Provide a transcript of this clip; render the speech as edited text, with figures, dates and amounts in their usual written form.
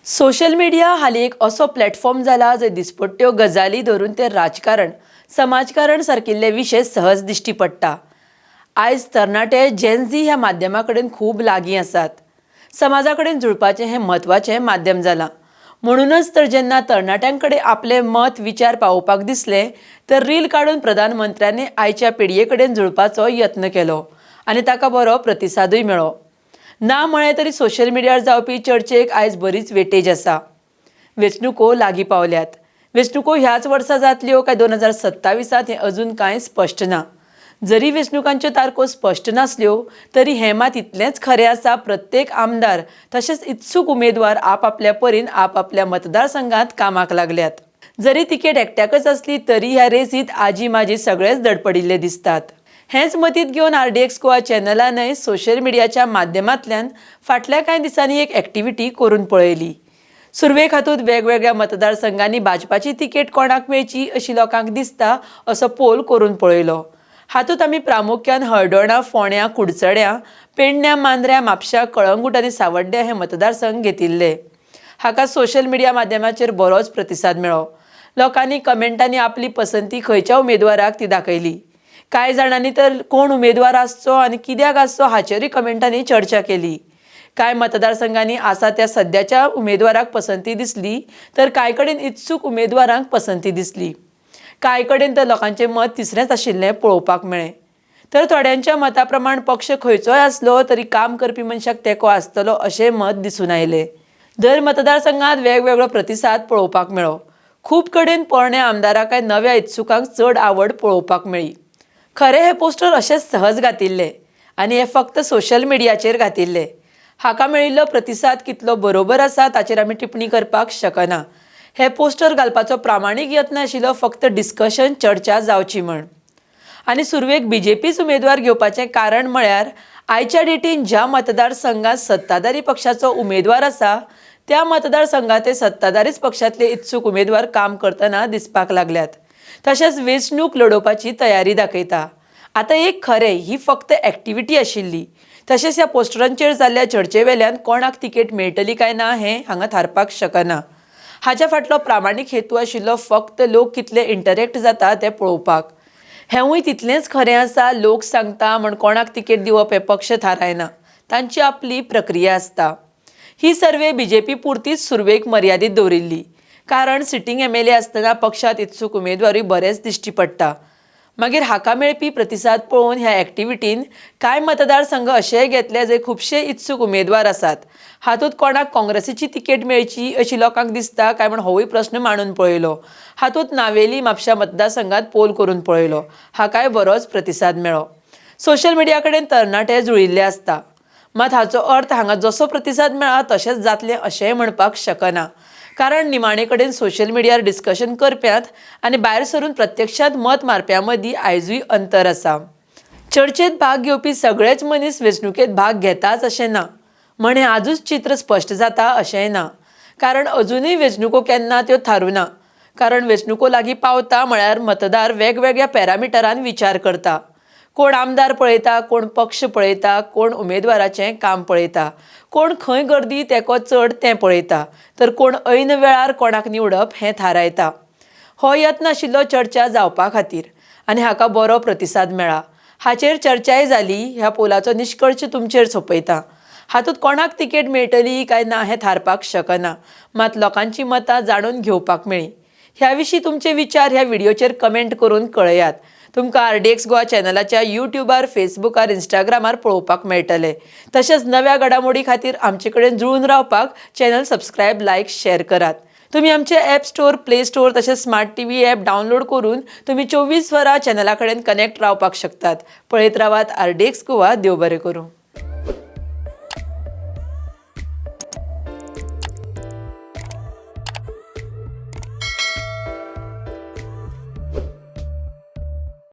Social media हालीं एक असो प्लॅटफॉर्म जाला जंय दिसपट्ट्यो गजाली धरून ते राजकारण, समाजकारण सारकिल्ले विशय सहज दिश्टी पडटा. आयज तरणाटे जेनझी ह्या माध्यमा कडेन खूब लागीं आसात. समाजा कडेन जुळपाचें हें म्हत्वाचें माध्यम जालां. म्हणूनच तर जेन्ना तरणाट्यां कडेन आपलें मत, विचार पावोवपाक दिसलें तर रील काडून प्रधानमंत्र्यांनी आयच्या पिळगे कडेन जुळपाचो यत्न केलो आनी ताका बरो प्रतिसादूय मेळ्ळो. ना म्हळें तरी सोशल मिडियार जावपी चर्चेक आयज बरीच वेटेज आसा. वेंचणुको लागीं पावल्यात. वेंचणुको ह्याच वर्सा जातल्यो काय 2027त हें अजून कांय स्पश्ट ना. जरी वेंचणुकांच्यो तारखो स्पश्ट नासल्यो तरी हें मात इतलेंच खरें आसा, प्रत्येक आमदार तशेंच इत्सूक उमेदवार आपापल्या परीन आपापल्या मतदारसंघात कामाक लागल्यात. जरी तिकेट एकट्याकच आसली तरी ह्या रेसींत आजी माजी सगळेच धडपडिल्ले दिसतात. हेंच मतींत घेवन आरडीएक्स गोवा चॅनलानय सोशल मिडियाच्या माध्यमांतल्यान फाटल्या कांय दिसांनी एक एक्टिविटी करून पळयली. सुरवेक हातूंत वेगवेगळ्या मतदारसंघांनी भाजपाची तिकेट कोणाक मेळची अशी लोकांक दिसता असो पोल करून पळयलो. हातूंत आमी प्रामुख्यान हळदोणा, फोंड्या, कुडचड्यां, पेडण्यां, मांद्र्यां, म्हापश्यां, कळंगूट आनी सावड्ड्या हे मतदारसंघ घेतिल्ले. हाका सोशल मिडिया माध्यमाचेर बरोच प्रतिसाद मेळ्ळो. लोकांनी कमेंटांनी आपली पसंती खंयच्या उमेदवाराक ती दाखयली. कांय जाणांनी तर कोण उमेदवार आसचो आनी कित्याक आसचो हाचेरूय कमेंटांनी चर्चा केली. कांय मतदारसंघांनी आसा त्या सद्याच्या उमेदवाराक पसंती दिसली तर कांय कडेन इत्सूक उमेदवारांक पसंती दिसली. कांय कडेन तर लोकांचें मत तिसरेंच आशिल्लें पळोवपाक मेळ्ळें. तर थोड्यांच्या मता प्रमाण पक्ष खंयचोय आसलो तरी काम करपी मनशाक तेंको आसतलो अशें मत दिसून आयलें. दर मतदारसंघात वेगवेगळो प्रतिसाद पळोवपाक मेळ्ळो. खूब कडेन पोरण्या आमदाराक काय नव्या इत्सुकांक चड आवड पळोवपाक मेळ्ळी. खरें हें पोस्टर अशेंच सहज घातिल्लें आनी हें फक्त सोशल मिडियाचेर घातिल्लें. हाका मेळिल्लो प्रतिसाद कितलो बरोबर आसा ताचेर आमी टिप्पणी करपाक शकना. हें पोस्टर घालपाचो प्रामाणीक यत्न आशिल्लो फक्त डिस्कशन, चर्चा जावची म्हण. आनी सुरवेक बीजेपीच उमेदवार घेवपाचें कारण म्हळ्यार आयच्या डेटीन ज्या मतदारसंघात सत्ताधारी पक्षाचो उमेदवार आसा त्या मतदारसंघाते सत्ताधारीच पक्षांतले इत्सूक उमेदवार काम करतना दिसपाक लागल्यात. तशेंच वेंचणूक लडोवपाची तयारी दाखयता. आतां एक खरें, ही फक्त एक्टिविटी आशिल्ली. तशेंच ह्या पोस्टरांचेर जाल्ल्या चर्चे वेल्यान कोणाक तिकेट मेळटली काय ना हें हांगा थारपाक शकना. हाच्या फाटलो प्रामाणीक हेतू आशिल्लो फक्त लोक कितले इंटरेक्ट जाता तें पळोवपाक. हेंवूय तितलेंच खरें आसा, लोक सांगता म्हण कोणाक तिकेट दिवप हें पक्ष थारायना, तांची आपली प्रक्रिया आसता. ही सर्वे बीजेपी पुरतीच सुरवेक मर्यादीत दवरिल्ली, कारण सिटींग एमएलए आसतना पक्षांत इत्सूक उमेदवारूय बरेच दिश्टी पडटा. मागीर हाका मेळपी प्रतिसाद पळोवन ह्या एक्टिविटीन कांय मतदारसंघ अशेय घेतले जंय खुबशे इत्सूक उमेदवार आसात. हातूंत कोणाक काँग्रेसीची तिकेट मेळची अशी लोकांक दिसता काय म्हण होवूय प्रस्न मांडून पळयलो. हातूंत नावेली, म्हापशा मतदारसंघात पोल करून पळयलो. हाकाय बरोच प्रतिसाद मेळ्ळो. सोशल मिडिया कडेन तरणाटे जुळिल्ले आसता. मात हाचो अर्थ हांगा जसो प्रतिसाद मेळ्ळा तशेंच जातलें अशेंय म्हणपाक शकना, कारण निमाणे कडेन सोशल मिडियार डिस्कशन करप्यांत आनी भायर सरून प्रत्यक्षांत मत मारप्यां मदीं आयजूय अंतर आसा. चर्चेत भाग घेवपी सगळेच मनीस वेंचणुकेंत भाग घेताच अशें ना. म्हण हें आजूच चित्र स्पश्ट जाता अशेंय ना, कारण अजुनूय वेंचणुको केन्ना त्यो थारूं ना. कारण वेंचणुको लागीं पावता म्हळ्यार मतदार वेगवेगळ्या पॅरामिटरान विचार करता. कोण आमदार पळयता, कोण पक्ष पळयता, कोण उमेदवाराचें काम पळयता, कोण खंय गर्दी तेंको चड तें पळयता, तर कोण ऐन वेळार कोणाक निवडप हें थारायता. हो यत्न आशिल्लो चर्चा जावपा खातीर आनी हाका बरो प्रतिसाद मेळ्ळा. हाचेर चर्चाय जाली. ह्या पोलाचो निश्कर्श तुमचेर सोंपयता. हातूंत कोणाक तिकेट मेळटली काय ना हें थारपाक शकना, मात लोकांची मतां जाणून घेवपाक मेळ्ळीं. ह्या विशीं तुमचे विचार ह्या व्हिडियोचेर कमेंट करून कळयात. तुमकां आरडीएक्स गोवा चॅनलाच्या युट्यूबार, फेसबुकार, इंस्टाग्रामार पळोवपाक मेळटले. तशेंच नव्या घडामोडी खातीर आमचे कडेन जुळून रावपाक चॅनल सबस्क्रायब, लायक, शेअर करात. तुमी आमचे ॲप स्टोर, प्ले स्टोर तशेंच स्मार्ट टीव्ही ॲप डावनलोड करून तुमी 24 वरां चॅनला कडेन कनेक्ट रावपाक शकतात. पळयत रावात आरडीएक्स गोवा. देव बरें करूं.